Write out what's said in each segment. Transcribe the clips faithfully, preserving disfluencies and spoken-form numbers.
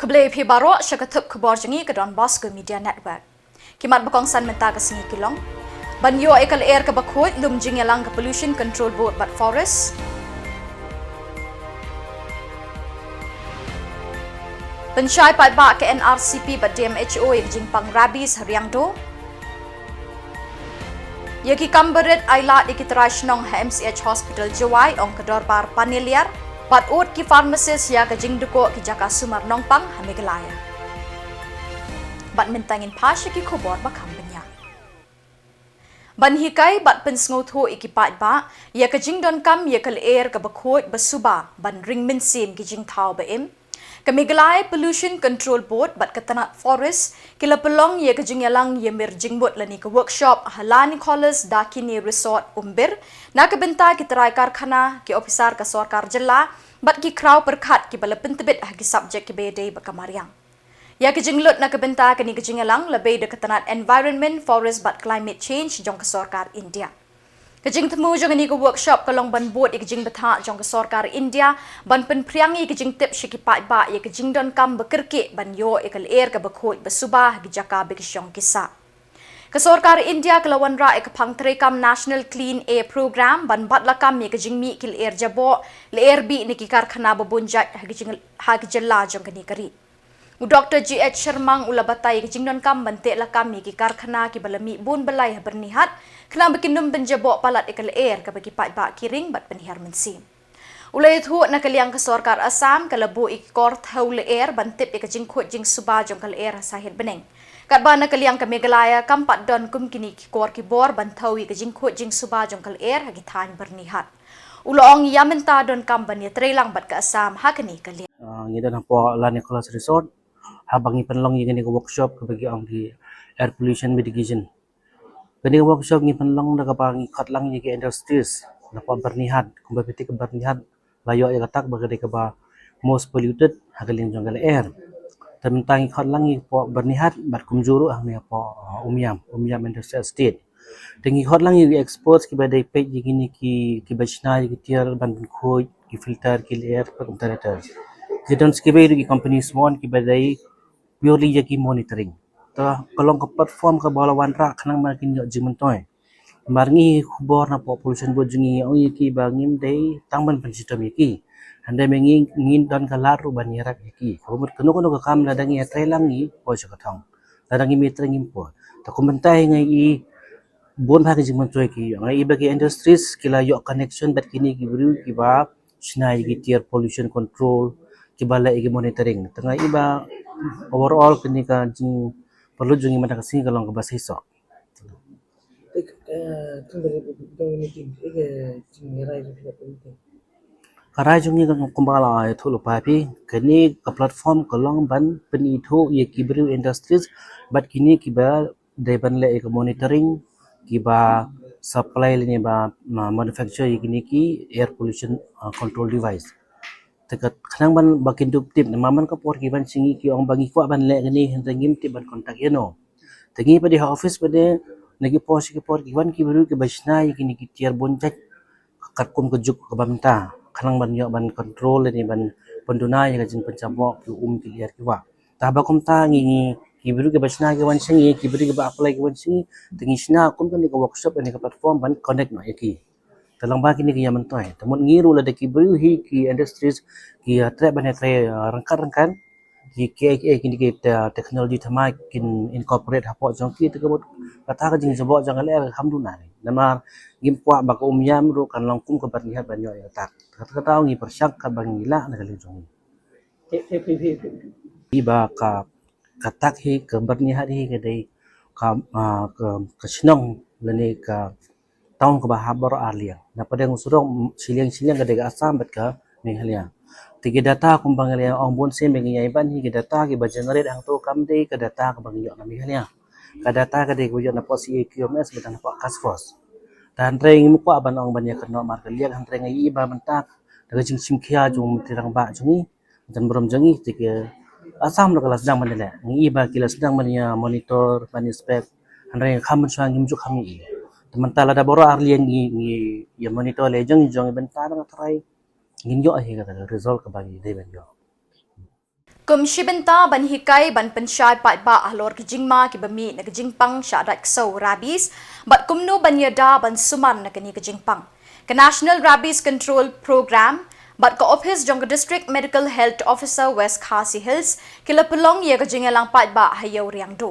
Khublei phi baroh sha ka thup khubor jong ngi ka Don Bosco Media Network. Ki mat ba kongsan mynta ka sngi ki long: ban ïoh ïa ka lyer kaba khuid, lum jingïalang ka Pollution Control Board bad Forest. Pynshai paidbah ka N R C P bad D M H O ïa ka jingpang rabies ha Riangdo. Ïa ki kam barit ai lad ïa ki trai shnong ha M C H Hospital Jowai, ong ka Dorbar Panaliar. Bad ud ki pharmacist ïa ka jingdukok ki jaka sumar nongpang ha Meghalaya. Bad mynta ngin phai sha ki khubor ba kham bniah. Ban hikai bad pynsngewthuh ïa ki paidbah ïa ka jingdonkam ïa ka lyer kaba khuid ba suba ban ring mynsiem ki jingthaw ba im, ka Meghalaya Pollution Control Board bad ka tnat Forest ki la pynlong ïa ka jingïalang ïa mir jingmut lane ka workshop ha La Nicholas Dakini Resort, Umbir, na ka bynta ki trai karkhana, ki ophisar ka sorkar jylla bad ki khraw pyrkhat kiba la pyntbit ha ki subject kiba ïadei bad ka mariang. Ïa ka jinglut na ka bynta kane ka jingïalang la bei da ka tnat Environment, Forest bad Climate Change jong ka sorkar India. Ka jingthmu jong kane ka workshop ka long ban bud ïa ka jingbthah jong ka sorkar India ban pynphriang ïa ka jingtip sha ki paidbah ïa ka jingdonkam ba kyrkieh ban ïoh ïa ka lyer kaba khuid ba suba ha ki jaka ba ki shong ki sah. Ka sorkar India ka la wanrah ïa ka phang treikam National Clean Air Programme ban bat lakam ïa ka jingmih ki lyer jaboh, lyer bih na ki karkhana ba bun jait ha ki jylla jong kane ka ri. U Doktor G H Sharma u la batai ïa ka jingdonkam ban teh lakam ïa ki karkhana kiba la mih bun blai ha Byrnihat, khnang ba kin ym pynjaboh palat ïa ka lyer kaba ki paidbah ki ring bad pynhiar mynsiem. U la ïathuh na ka liang ka sorkar Assam ka la buh ïa ki kor thew lyer ban tip ïa ka jingkhuid jingsuba jong ka lyer ha sahit bneng. Katba na ka liang ka Meghalaya kam pat don kum kine ki kor ki bor ban thew ïa ka jingkhuid jingsuba jong ka lyer ha ki thaiñ Byrnihat. U la ong ïa mynta donkam ban ïatreilang bad ka Assam ha kane ka liang. Ah, ngi don hapoh La Nicholas Resort haba ngi pynlong ïa kane ka workshop kaba ki ong ki air pollution mitigation. Kane ka workshop ngi pynlong da kaba ngi khot lang ïa ki industries napoh Byrnihat, kumba phi tip ka Byrnihat la ïoh ïa ka tag ba ka dei kaba most polluted ha ka liang jong ka lyer. Te mynta ngi khot lang ïa ka poh Byrnihat bad kumjuh ruh hangne hapoh, uh, Umiam, Umiam Industrial Estate. Te ngi khot lang ïa ki experts kiba dei peit ïa kine ki, kiba shna ïa ki tiar ban pynkhuid, ki filter ki lyer, bad kumta ter ter. Ki don kiwei ruh ki company shuh kiba dei purely ïa ki monitoring. Te ka long ka platform kaba la wanrah khnang ba kin ïoh jingmyntoi. Namar ngi khubor napoh Pollution Board jong ngi ong ïa ki ba ngim dei tang ban pynshitom ïa ki. Hynrei ma ngi, ngi don ka lad ruh ban ïarap ïa ki. Kaba mut kano kano ka kam lada ngi ïatreilang ngi poi sha ka thong. Lada ngim ïatreilang ngim poi. Te kumta nga i bun bha ki jingmyntoi ki ïoh. Nga i ba ki industries ki la ïoh connection bad kine ki briew kiba shna ïa ki tiar pollution control, kiba leh ïa ki monitoring. Te nga i ba overall kane ka jingpynlut jong ngi mynta ka sngi ka long kaba shisha. Ka rai jong ngi ka kumba la ïathuh lypa phi, kane ka platform ka long ban pynithuh ïa ki briew industries bad kine kiba dei ban leh ïa ka monitoring, kiba supply lane ba ma-, manufacture ïa kine ki air pollution, uh, control device. Te ka khnang ban ba kin dup tip, namar man ka por ki wan sha ngi ki ong ba ngi kwah ban leh kane, hynrei ngim tip ban contact ïano. Te ngi pat de ha office pat de, na ki por sha ki por ki wan ki briew kiba shna ïa kine ki tiar bun jait, katkum ka juk kaba mynta, khnang ban ïoh ban control lane ban pynduna ïa ka jingpynjaboh ki um ki lyer ki wah. Te haba kumta ngi, ngi, ki briew kiba shna ki wan sha ngi, ki briew kiba apply ki wan sha ngi, te ngi shna kum kane ka workshop lane ka platform ban connect noh ïa ki. Te lyngba kine ki ïa myntoi. Te mut ngi ruh lada ki briew hi ki industries ki ïa treh ban ïa trei, uh, ryngkat ryngkat, ki, ki, ki, kine ki te-, technology thymmai kin incorporate hapoh jong ki, te ka mut kata ka jingjaboh jong ka lyer ka kham duna. Namar ngim kwah ba ka Umiam ruh kan long kum ka Byrnihat ban ïoh ïa ka tag. Kata kata ngi pyrshang katba ngi lah na ka liang jong ngi. Te, te, te, te, te. Iba ka, ka tag hi, ka Byrnihat hi ka dei ka, ah, ka, ka shnong lane ka town kaba hap baroh arliang. Na pdeng u surok, mm, shiliang shiliang ka dei ka Assam bad ka Meghalaya. Te ki data kumba ngi la ong bun sien ba ngi ïa ban hi, ki data kiba generate hangto kam dei ka data kaba ngi ïoh na Meghalaya. Ka data ka dei kaba ïoh napoh C A Q M S bad napoh Task Force. Te hynrei ngim kwah ban ong ban ïa kynnoh markylliang, hynrei nga i ba mynta da ka jingshim khia jong u Myntri Rangbah jong ngi, Jan burom jong ngi, te ki Assam ruh ka la sdang ban leh. Ngi i ba ki la sdang ban ïa monitor, ban inspect. Hynrei kham mynshuwa ngim ju kham i. Te mynta lada baroh arliang ngi, ngi ïa monitor leh jong, jong i bynta nga tharai ngin ïoh hi kata ka result kaba ngi dei ban ïoh. Kum shi bynta ban hikai ban pynshai paidbah halor ki jingma kiba mih na ka jingpang shah dait ksew rabies, bad kumno ban ïada ban sumar na kane ka jingpang, ka National Rabies Control Program bad ka ophis jong ka District Medical Health Officer West Khasi Hills ki la pynlong ïa ka jingïalang paidbah ha Ïew Riangdo.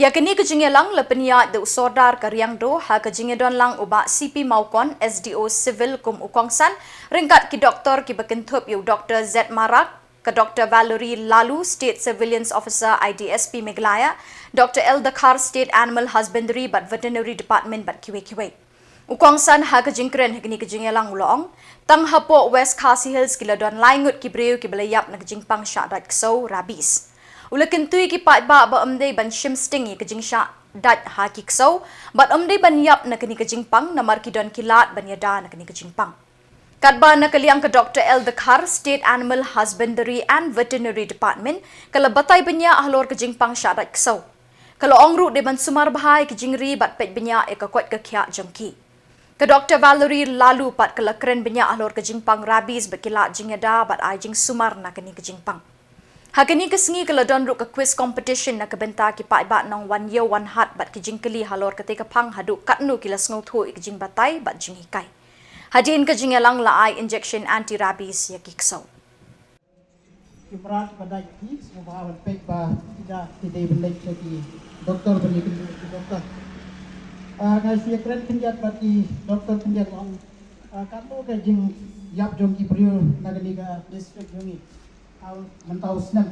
Ïa kane ka jingïalang la pynïaid da u Sordar ka Riangdo ha ka jingïadon lang u Bah C P Mawkon, S D O Civil kum u kongsan, ryngkat ki doktor kiba kynthup ïa u Doktor Z Marak, ka Doktor Valerie Lalu, State Surveillance Officer, I D S P Meghalaya, Doktor L Dkhar, State Animal Husbandry bad Veterinary Department bad kiwei kiwei. U kongsan ha ka jingkren ha kane ka jingïalang u la ong, tang hapoh West Khasi Hills ki la don lai ngut ki briew kiba la ïap na ka jingpang shah dait ksew rabies. U la kyntu ïa ki paidbah ba ym dei ban shim sting ïa ka jingshah dait ha ki ksew, bad ym dei ban ïap na kane ka jingpang namar ki don ki lad ban ïada na kane ka jingpang. Katba na ka liang ka Doktor L Dkhar, State Animal Husbandry and Veterinary Department, ka la batai bniah halor ka jingpang shah dait ksew. Ka la ong ruh dei ban sumar bha ïa ki jingri bad peit bniah ïa ka koit ka khiah jong ki. Ka Doktor Valerie Lalu pat ka la kren bniah halor ka jingpang rabies bad ki lad jingïada bad ai jingsumar na kane ka jingpang. Ha kane ka sngi ka la don ruh ka quiz competition na ka bynta ki paidbah nongwan ïew wan hat bad ki jingkylli halor katei ka phang haduh katno ki la sngewthuh ïa ka jingbatai bad jinghikai. Hadien ka jingïalang la ai injection anti rabies ïa ki ksew. Ki mrad ba dait ki sngewbha ban peit ba ki da ki dei ban leit sha ki doktor ban ïakynduh ki doktor. Ah, nga shu ïakren khyndiat bad ki doktor khyndiat, ong, ah, katno ka jingïap jong ki briew na kane ka district jong ngi ha mynta u snem.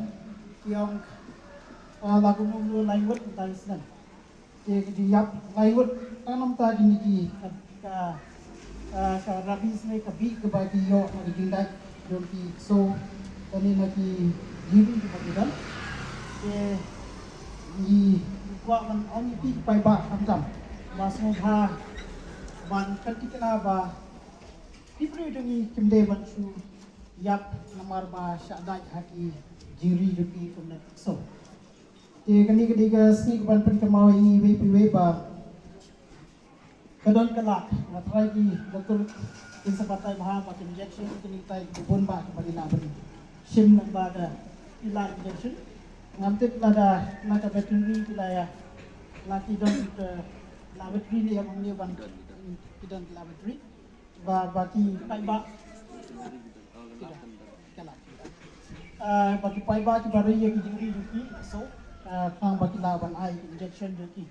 Ki ong, ah, la kumno kumno lai ngut mynta u snem. Te ki jingïap lai ngut tang namar kine ki ka, ka, ka, ka rabies ne ka bih kaba ki ïoh na ki jingdait jong ki ksew lane na ki jingri kiba ki don. Te ngi kwah ban ong ïa phi ki paidbah khamtam ba sngewbha ban pynthikna ba ki briew jong ngi kim dei ban shu ïap namar ba shah dait ha ki jingri jong ki kum na ki ksew. Te kane ka dei ka sngi kaban pynkynmaw ïa ngi iwei pa iwei ba ka don ka lad. Nga tharai ki doktor kin sa batai bha ba ka injection kine ki tai ki bun ba kiba ngi lah ban shim lyngba ka ïa la injection. Ngam tip lada na ka veterinary ki la ïa, la ki don ka laboratory ne ïa, ban ïa ban ki don ka laboratory. Ba, ba ki paidbah, ah, ba ki paidbah kiba ri ïa ki jingri jong ki, so, ah, tang ba ki lah ban ai injection jong ki.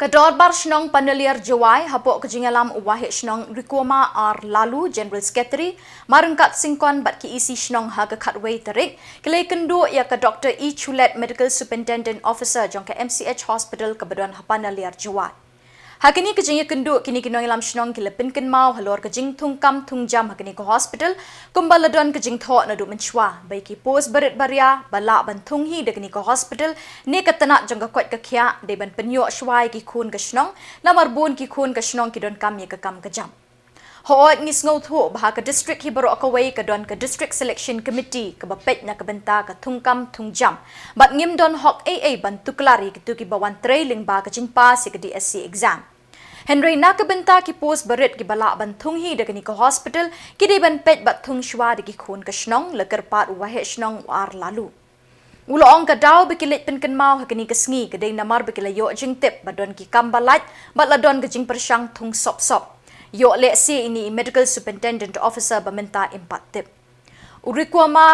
Ka Dorbar Shnong Panaliar Jowai hapoh ka jingïalam u Waheh Shnong Rikuama R Lalu, General Secretary, Maryngkat Syngkon bad ki E C Shnong ha ka khatwei tarik ki la ïakynduh ïa ka Doktor E Chulet, Medical Superintendent Officer jong ka M C H Hospital kaba don ha Panaliar Jowai. Ha kane ka jingïakynduh kine ki nongïalam shnong ki la pynkynmaw halor ka jingthungkam thungjam ha kane ka hospital, kumba la don ka jingthoh naduh mynshuwa ba ïa ki post barit baria ba lah ban thung hi da kane ka hospital ne ka tnat jong ka koit ka khiah dei ban pynïoh shuwa ïa ki khun ka shnong, namar bun ki khun ka shnong ki donkam ïa ka kam ka jam. Hooid, ngi sngewthuh ba ha ka district hi baroh kawei ka don ka District Selection Committee kaba peit na ka bynta ka thungkam thungjam, bad ngim don hok ei ei ban tuklar ïa kito kiba wan trei lyngba ka jingpass ïa ka D S C exam. Hynrei na ka bynta ki post barit kiba lah ban thung hi da kane ka hospital, ki dei ban peit bad thung shuwa da ki khun ka shnong, la kyrpad u Waheh Shnong u R Lalu. U la ong ka daw ba ki leit pynkynmaw ha kane ka sngi ka dei namar ba ki la ïoh jingtip ba don ki kam ba lait bad la don ka jingpyrshang thung sop sop. Ïoh lehse ine i Medical Superintendent Officer ba mynta im pat tip. U Rikuama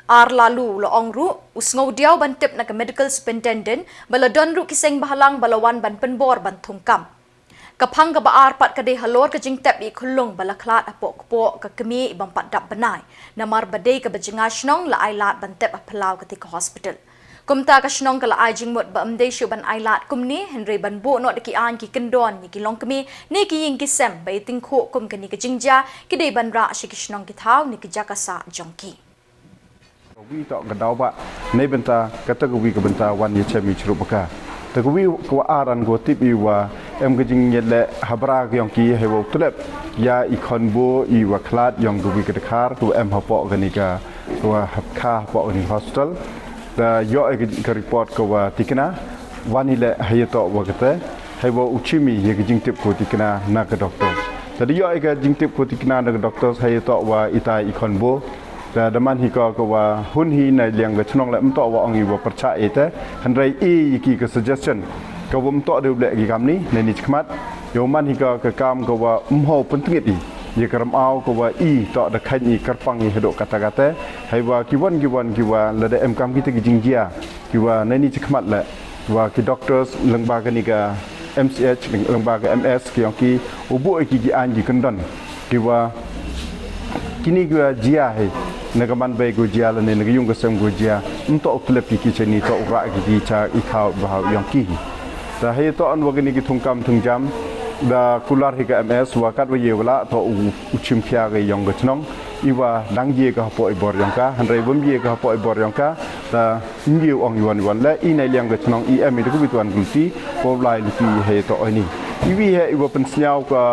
R Lalu u la ong ruh u sngewdiaw ban tip na ka Medical Superintendent ba la don ruh ki seng bhalang ba la wan ban pynbor ban thungkam. Ka phang kaba ar pat ka dei halor ka jingtep ïa i khyllung ba la khlad hapoh kpoh ka kmie i bym pat dap bnai, namar ba dei kaba jngai shnong la ai lad ban tep ha phyllaw katei ka hospital. Kumta ka shnong ka la ai jingmut ba ym dei shuh ban ai lad kumne, hynrei ban buh noh da ki aiñ ki kyndon ïa ki longkmie ne ki ïing ki sem ba ïa tyngkhuh kum kane ka jingjia ki dei ban rah sha ki shnong ki thaw ne ki jaka sah jong ki. Ka wi toh ka daw ba, neibynta kata ka wi ka bynta wan ïa chem i chrup baka. Ta ka wi ka wa aran ko tip i wa em ka jingïaleh ha bra ka yong ki, hei wa u tlep ïa i khonbo i wa khlad yong ka wi ka dkhar ka wa em hapoh kani ka, ka wa hap kha hapoh kani hospital. Ta ïoh i ka report ka wa tikna, wan i leh ha ïa toh wa kata, hei wa u chim i ïa ka jingtip ko tikna na ka doctor. Ta da ïoh i ka jingtip ko tikna na ka doctor ha ïa toh wa ita i khonbo Ka daman hi ka ka wa hun hi na liang ka chnong le mto wa ong i wa percha e te. Hynrei i ki ka suggestion ka wa mto de u leh ki kam ni na ni chkhmat. Yo man hi ka ka kam ka wa mho pentngit i. Ye ka ram au ka wa i to da khain i karpang i hadok kata kata. Hai wa ki wan ki wan ki wa lada em kam kita ki jingjia ki wa na ni chkhmat le wa ki doctors lengba ka ni ka M C H lengba ka M S ki ong ki u bu ki ki an ki kendon ki wa kini ki wa jia hai na ka man bai ko jia la ne na ka yung ka sem ko jia mto u klep ki ki cheni to u ra ki ki cha i khau ba hau yong ki. Ta hai to an wa kini ki thung kam thung jam da kular hi ka M S wa kat wa ye wala to u u chim khia ka yong ka chnong i wa dang ye ka hapo i bor yong ka hynrei bum ye ka hapo i bor yong ka ta ngi ong yuan yuan le i na liang ka chnong i em i da ku bituan gulti ko lai luti he to oi ni i wi he i wa pen sniaw ka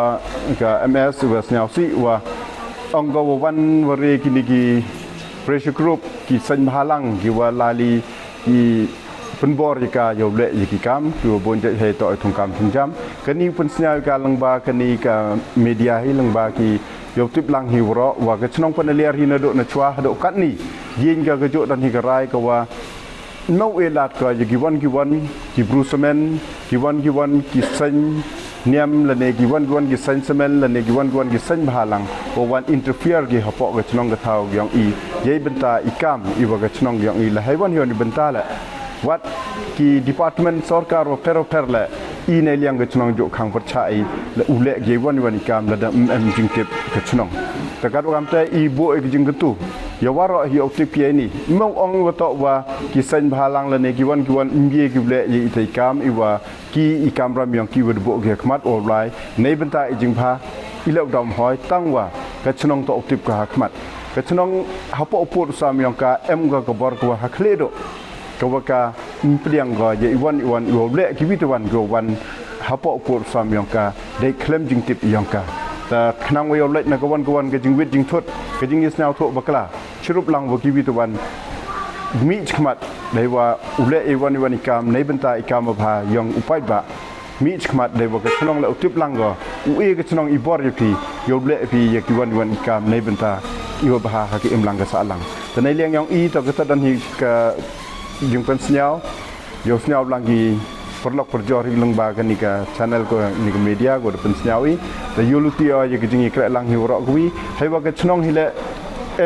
ka M S i wa sniaw si wa ong ka wa wan wa re kini ki pressure group ki sain bhalang ki wa lali ki pen bor i ka yow le i ki kam ki wa bon je he to oi thung kam thung jam kani pen sniaw i ka lengba kani ka media hi lengba ki yow tip lang hi wro wa ka chnong pen liar hi na do na chwa do kat ni yin ka ka jo dan hi ka rai ka wa no e lat ka ya ki wan ki wan ki bru semen ki wan ki wan ki sain niam la ne ki wan ki wan ki sain semen la ne ki wan ki wan ki sain bhalang ko wan interfere ki hapo ka chnong ka thau yong i yei benta i kam i wa ka chnong yong i la hai wan hi wan i benta la wat ki department sorkar wa pero per le i na liang ka chnong jo khang percha i la u le ge wan wan i kam la da em jingtip ka chnong ta kat wa kam te i bo e jingketu ya waro hi ok tip ye ni mo ong wa to wa ki sain bhalang la ne ki wan ki wan mbie ki le ye i te i kam i wa ki i kam ram yong ki wa bo ge khmat o lai nei benta i jingbha i le dam hoi tang wa ka chnong to ok tip ka ha khmat ka chnong hapo pur sam yong ka em ga ka bor ka wa ha khle do ka wa ka mpliang ga ye i wan i wan i wa le ki wi te wan go wan hapo pur sam yong ka dei khlem jingtip yong ka ta khnang wa yow lek na ka wan ka wan ka jingwit jingthut ka jingyesnaw thok bakla chirup lang wa ki wi te wan mi chkhmat dei wa u le i wan i wan i kam nei benta i kam bha yong u pai ba mi chkhmat dei wa ka chnong le u tip lang go u e ka chnong i bor ya phi yow le phi ya ki wan i wan i kam nei benta i wa bha ha ki im lang ka sa lang ta nei liang yong i to ka ta dan hi ka jingpen sniaw yow sniaw lang ki perlok perjor hi lung ba ka ni ka channel ko ni ka media ko da pen sniaw i ta yow luti ya ki jing i kre lang hi wro ko wi hai wa ka chnong hi le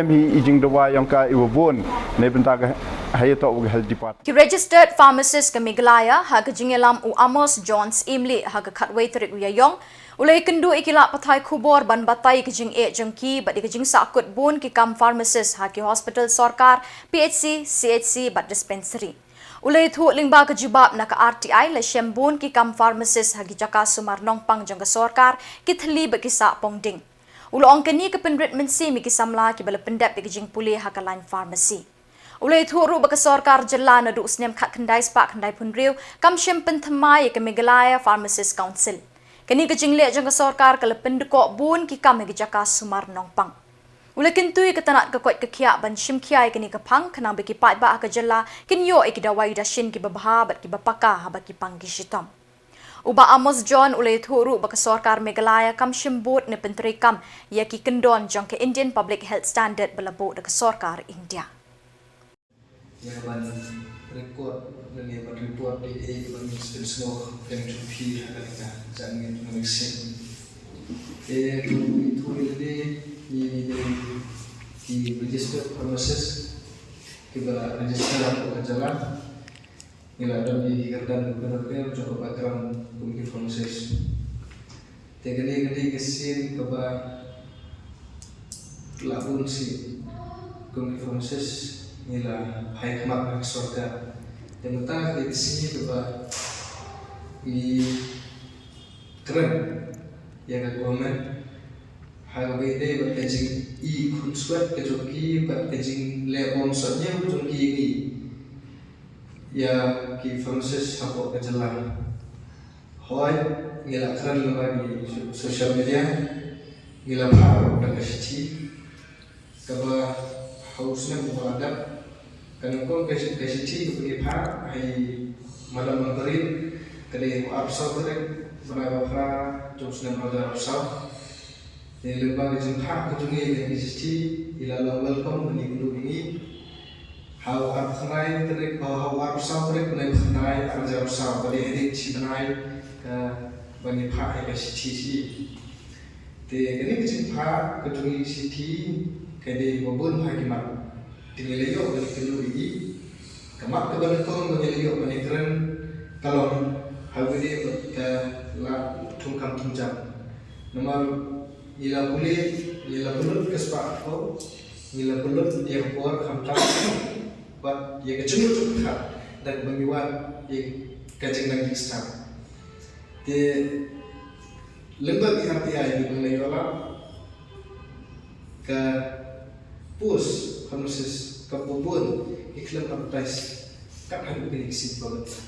em hi i jing dawa yong ka i wa bon nei benta ka hai to wa ka health department. Ki registered pharmacist ka Meghalaya ha ka jingïalam u Amos John Syiemlieh ha ka khatwei tarik u Ïaïong u la ïakynduh ïa ki lad pathai khubor ban batai ïa ka jingeh jong ki bad ïa ka jingsahkut bun ki kam pharmacist ha ki hospital sorkar, P H C, C H C bad dispensary. U la ïathuh lyngba ka jubab na ka R T I la shem bun ki kam pharmacist ha ki jaka sumar nongpang jong ka sorkar, ki thylli bad ki sah pongding. U la ong kane ka pynrit mynsiem ïa ki samla kiba la pyndep ïa ka jingpule ha ka lain pharmacy. U la ïathuh ruh ba ka sorkar jylla naduh u snem khatkhyndai spah khyndaiphew hynriew kam shym pynthymmai ïa ka Meghalaya Pharmacist Council. Kane ka jingleh jong ka sorkar ka la pyndkoh bun ki kam ha ki jaka sumar nongpang. U la kyntu ïa ka tnat ka koit ka khiah ban shim khia ïa kane ka phang khnang ba ki paidbah ha ka jylla kin ïoh ïa ki dawai dashin kiba bha bad kiba paka haba ki pang ki shitom. U Bah Amos John u la ïathuh ruh ba ka sorkar Meghalaya kam shym bud ne pyntreikam ïa ki kyndon jong ka Indian Public Health Standard ba la buh da ka sorkar India. Ïa ka ban record lane ban report ïa ka ban spin smoke kan jong phi ha ka janmiet na mixing. Te tu tu ïa lade ïa ki registered pharmacist kiba register ha ka jylla. Ngi la don ïa ki kyrdan bapher bapher jong ka background kum ki pharmacist. Te kane ka dei ka sien kaba la bun sien kum ki pharmacist ngi la phai khmat ha ka sorkar. Te mynta ka dei ka sngi kaba ngi kren ïa ka government ha kaba ïadei bad ka jingïakhunswet ka jong ki bad ka jingleh bom sot ñiew ka jong ki ïa ngi ïa ki pharmacist hapoh ka jylla. Hooid ngi la kren lyngba ki social media ngi la phah ruh da ka shithi kaba ha u snem uba la dep. Ka nyngkong ka shithi kaba ngi phah ha i madan Nongkharin ka dei ha u arphew saw tarik bnai ba phra jong u snem ar hajar arphew saw. Te lyngba ka jingphah ka jong ngi ïa ka shithi Ila long welcome ban ïakynduh ïa ngi ha u arphew khyndai tarik, ha u arphew saw tarik bnai khyndai arhajar arphew saw, ba dei hadien shi bnai ka ban ïa phah ïa ka shithi shi. Te kane ka jingphah ka jong i shithi ka dei ba bun bha ki mat. Te ngi la ïoh ban ïakynduh ïa i. Ka mat kaba nyngkong ba ngi la ïoh ban ïakren ka long ha kaba dei bad ka lad thungkam thungjam. Namar ngi la pule, ngi la pynlut ka spah khaw, ngi la pynlut ïa ka por khamtam bad ïa ka jingmut jingpyrkhat da kaba ngi wad ïa ka jingnang jingstad. Te lyngba ki R T I kiba ngi la ïoh lad, ka post, ka notice kaba bun, ki khlem advertise kat haduh kine ki sngi ba mynta.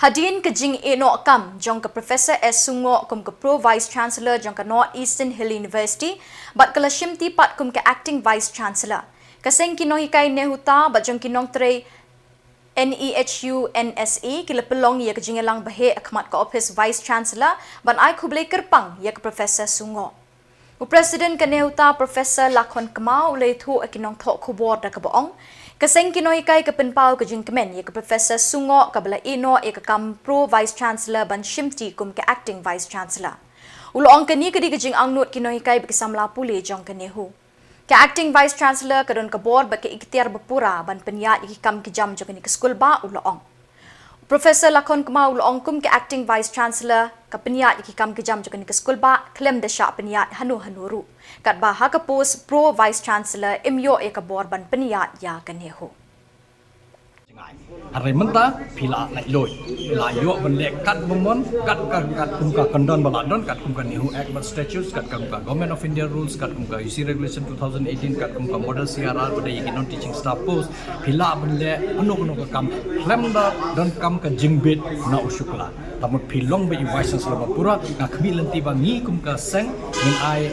Hadien ka jingïehnoh kam jong ka Professor S Sungoh kum ka Pro Vice Chancellor jong ka North Eastern Hill University bad ka la shimti pat kum ka Acting Vice Chancellor, ka seng ki nonghikai NEHUTA bad jong ki nongtrei NEHUNSA ki la pynlong ïa ka jingïalang baheh ha khmat ka ophis Vice Chancellor ban ai khublei kyrpang ïa ka Professor Sungoh. U President ka NEHUTA, Professor Lakhon Kma, u la ïathuh ha ki nongthoh khubor da kaba ong, ka seng ki nonghikai ka pynpaw ka jingkmen ïa ka Professor Sungoh kaba la ïehnoh ïa ka kam Pro Vice Chancellor ban shimti kum ka Acting Vice Chancellor. U la ong kane ka dei ka jingangnud ki nonghikai bad ki samla pule jong ka NEHU. Ka Acting Vice Chancellor ka don ka bor bad ka iktiar bapura ban pynïaid ïa ki kam ki jam jong kane ka skul bah, u la ong. Professor Lakhon Kma u la ong kum ka Acting Vice Chancellor ka pynïaid ïa ki kam ki jam jong kane ka skul bah khlem da shah pynïaid hano hano ruh. Katba ha ka post Pro Vice Chancellor im ïoh ïa ka bor ban pynïaid ïa ka NEHU. Hynrei mynta phi la laitluid, la ïoh ban leh kat ba mon, kat ka, kat kum ka kyndon ba la don, kat kum ka NEHU Act bad Statutes, kat kum ka Government of India Rules, kat kum ka U C Regulation two thousand eighteen, kat kum ka Model C R R ba dei ïa ki non teaching staff post. Phi lah ban leh kano kano ka kam khlem da donkam ka jingbit na u shukla. Te mut phi long ba i Vice Chancellor ba pura, nga khmih lynti ba ngi kum ka seng ngin ai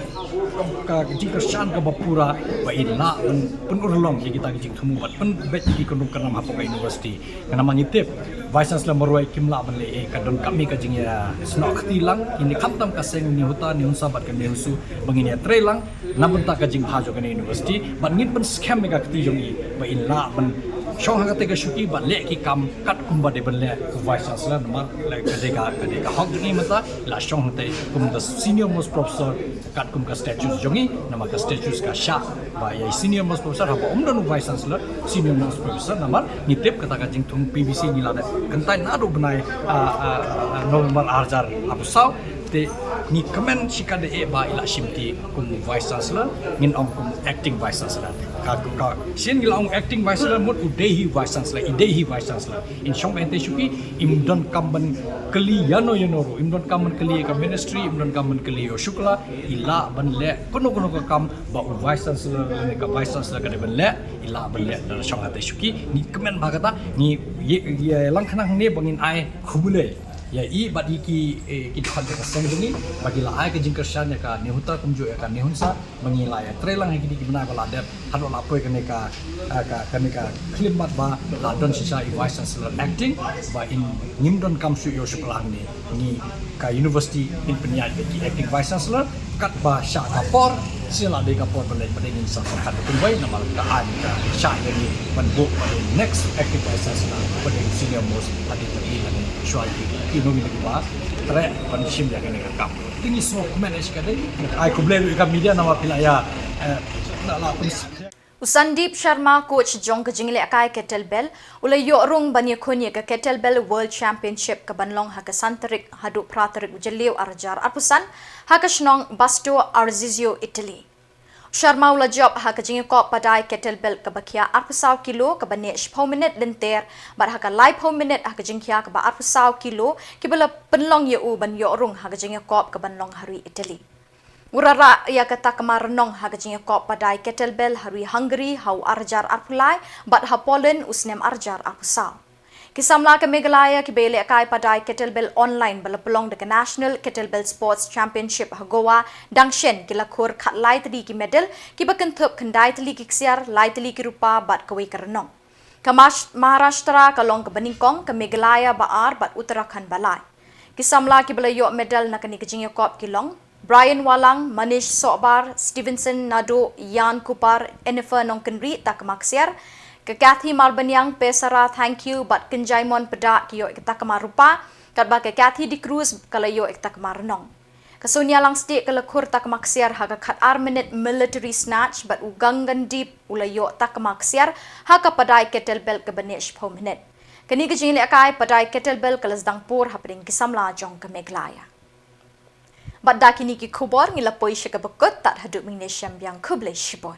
ka jingkyrshan kaba pura ba i lah ban pynurlong ïa kita ki jingthmu bad pynbeit ïa ki kynrum kynram hapoh ka university. Namar ngi tip Vice Chancellor marwei kim lah ban leh ei, ka donkam hi ka jingïasnoh kti lang. Ngi khamtam ka seng NEHUTA, NEHUNSA bad ka NEHUSU ba ngin ïatrei lang na bynta ka jingbha jong kane ka university bad ngin pynskhem ïa ka kti jong i ba in lah ban shong ha katei ka shuki bad leh ki kam kat kumba dei ban leh u Vice Chancellor. Namar leh ka dei ka, ka dei ka hok jong i mynta, la shong hangtei kum the senior most professor kat kum ka statutes jong i. Namar ka statutes ka shah ba ïa i senior most professor, haba um don u Vice Chancellor, senior most professor. Namar ngi tip kata ka jingthung P V C ngi la dep kyntait naduh bnai, ah, ah, ah, November arhajar arphew saw. Te ngi kmen shikatdei ba i la shimti kum Vice Chancellor, ngin ong kum Acting Vice Chancellor. Ka, ka, shisien ngi la ong Acting Vice Chancellor, mut u dei hi Vice Chancellor, i dei hi Vice Chancellor. In shong hangtei shuki, im donkam ban kylli ïano ïano ruh, im donkam ban kylli ïa ka ministry, im donkam ban kylli ïa u shukla, i lah ban leh kano kano ka kam ba u Vice Chancellor lane ka Vice Chancellor ka dei ban leh, i lah ban leh da la shong hangtei shuki. Ngi kmen bha kata, ngi ïa, ïa lang khnang hangne ba ngin ai khublei ïa i bad ïa ki, eh, ki dkhot jong ka seng jong i ba ki la ai ka jingkyrshan ïa ka NEHUTA kumjuh ïa ka NEHUNSA ba ngi la ïatrei lang ha kine ki bnai ba la dep haduh la poi kane ka, ah, ka, kane ka khyllipmat ba la don shisha i Vice Chancellor Acting ba in ngim donkam shuh ïa u shukla hangne. Ngi ka university in pynïaid beit ki Acting Vice Chancellor katba shah ka por, shisien la dei ka por ba leit ba dei ngin sa pyrkhat da kumwei namar ka aiñ ka shah ïa ngi ban buh ba dei next Acting Vice Chancellor ba dei senior most hadien ba i lane shuwa ïa ki, ki nongmihkhmat ba treh ban shim ïa kane ka kam. Te ngi sngewkmen ïa shikatdei, ai khublei ruh ïa ka media namar phi la ïa, eh, la, la pyn- U Sandeep Sharma, coach jong ka jinglehkai kettlebell, u la ïoh rung ban ïakhun ïa ka Kettlebell World Championship ka ban long ha ka san tarik haduh phra tarik u Jylliew arhajar arphew san ha ka shnong Basto Arsizio, Italy. U Sharma u la jop ha ka jingïakop padai kettlebell kaba khia arphew saw kilo kaba neh shiphew minit lynter bad ha ka laiphew minit ha ka jingkhia kaba arphew saw kilo kiba la pynlong ïa u ban ïoh rung ha ka jingïakop ka ban long ha ri Italy. U rah rah ïa ka takma rnong ha ka jingïakop padai kettlebell ha ri Hungary ha u arjar arpulai bad ha Poland u snem arjar arpusaw. Ki samla ka Meghalaya kiba ïalehkai padai kettlebell online ba la pynlong da ka National Kettlebell Sports Championship ha Goa dang shen ki la khur khatlai tylli ki medal kiba kynthup khyndai tylli ki ksiar, lai tylli ki rupa bad kawei ka rnong. Ka Maharashtra ka long kaba nyngkong, ka Meghalaya ba ar bad Uttarakhand ba lai. Ki samla kiba la ïoh medal na kane ka jingïakop ki long Brian Walang, Manish Sohbar, Stevenson Nado, Ian Kupar, Enifer Nongkynrih takma ksiar, ka Kathy Marbaniang, Pesara Thangkhiew bad Kynjaimon Pdah ki ïoh ïa ka takma rupa, katba ka Kathy D'Cruz ka la ïoh ïa ka takma rnong. Ka Sonia Langstieh ka la khur takma ksiar ha ka khatar minit military snatch bad u Gangandeep u la ïoh takma ksiar ha ka padai kettlebell kaba neh shiphew minit. Kane ka jingïalehkai padai kettlebell ka la sdang pur hapdeng ki samla jong ka Meghalaya. Bad da kine ki khubor ngi la poi sha kaba kut, tad haduh mynne shem biang, khublei shibun.